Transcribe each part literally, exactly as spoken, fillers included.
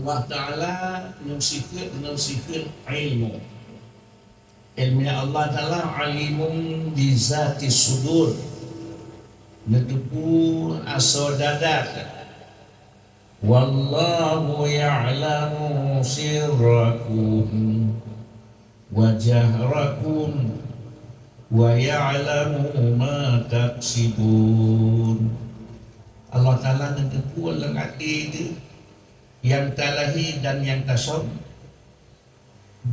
Allah Ta'ala ngon sifeut, ngon sifeut ilmu. Ilmu Allah Ta'ala alimun bizati sudur. Neuteupeue asoe dada. Wallahu ya'lamu sirrakum wa jahrakum wa ya'lamu ma taksibun. Allah Ta'ala neuteupeue lam até teuh nyang talahi dan nyang tasöm,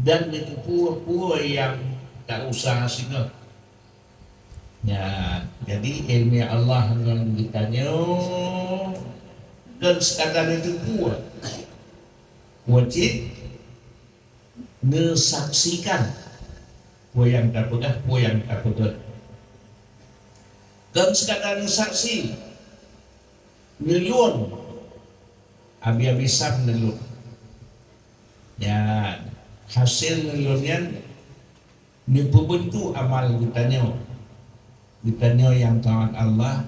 dan neuteupeue peue nyang ta-useuha singoh. Nyan, jadi ilmu Allah ngon geutanyoe kon sekadar neuteupeue, wajéb neusaksikan peue nyang tapeugah, peue nyang tapeugét. Kon sekadar neusaksi, neulôn, abi-abisan neulôn. Nyan, hasil neulôn nyan neupeubeuntuk amal geutanyoe. Geutanyoe nyang taat Allah,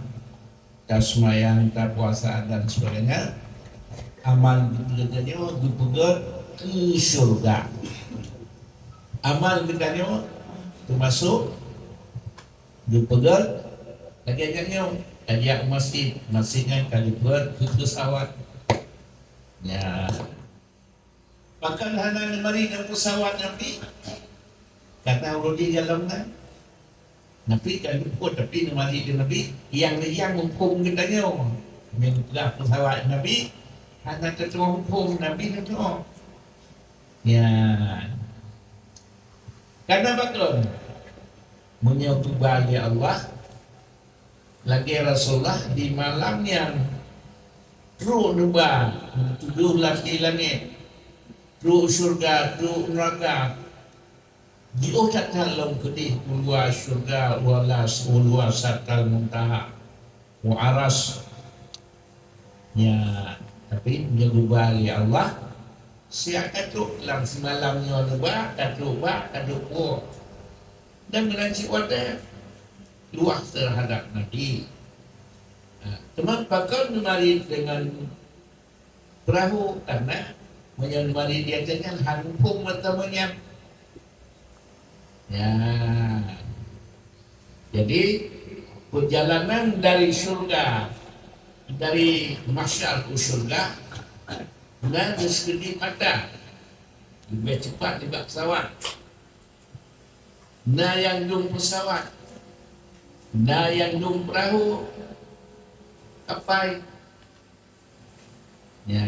taseumayang, tapuasa dan sebagainya, amal geutanyoe geupeugét keu syurga. Amal geutanyoe teumasok geupeugét lagée nyan nyoe, tajak u masjid, masjid nyan ka geupeugét keu peusawat. Nyan. Pakon hana neumarit ngon peusawat Nabi? Karena uroe jih golom na. Nabi ka luput, tapi neumarit lé Nabi, nyang, nyang muphom geutanyoe. Meunyoe peugah peusawat Nabi, hana teutuoh muphom, Nabi teutuoh. Nyan. Karena pakon? Meunyoe geuba lé Allah, lagée Rasulullah di malam nyan trok neuba, tujoh lapéh langét, trok syeuruga, trok neuraka, jiôh that-that lom keudeh u luwa syeuruga, u luwa, u luwa Sidratal Muntaha, u Arasy. Nyan, tapi meunyoe geuba lé Allah, siat ka trok lam simalam nyoe neuba, ka trok bak, ka trok woe. Dan meunan cit watée luwah teuhadab Nabi. Ha, teuma pakon neumarit deungon peurahô? Karena meunyoe neumarit di ateueh nyan, hana muphom meuteumé nyan. Ya. Jadi, perjalanan dari syeuruga, dari mahsyar u syeuruga, na di sikeudeh mata, leubeh cepat nibak peusawat. Na nyang dum peusawat, na nyang dum peurahô, kapai. Ya,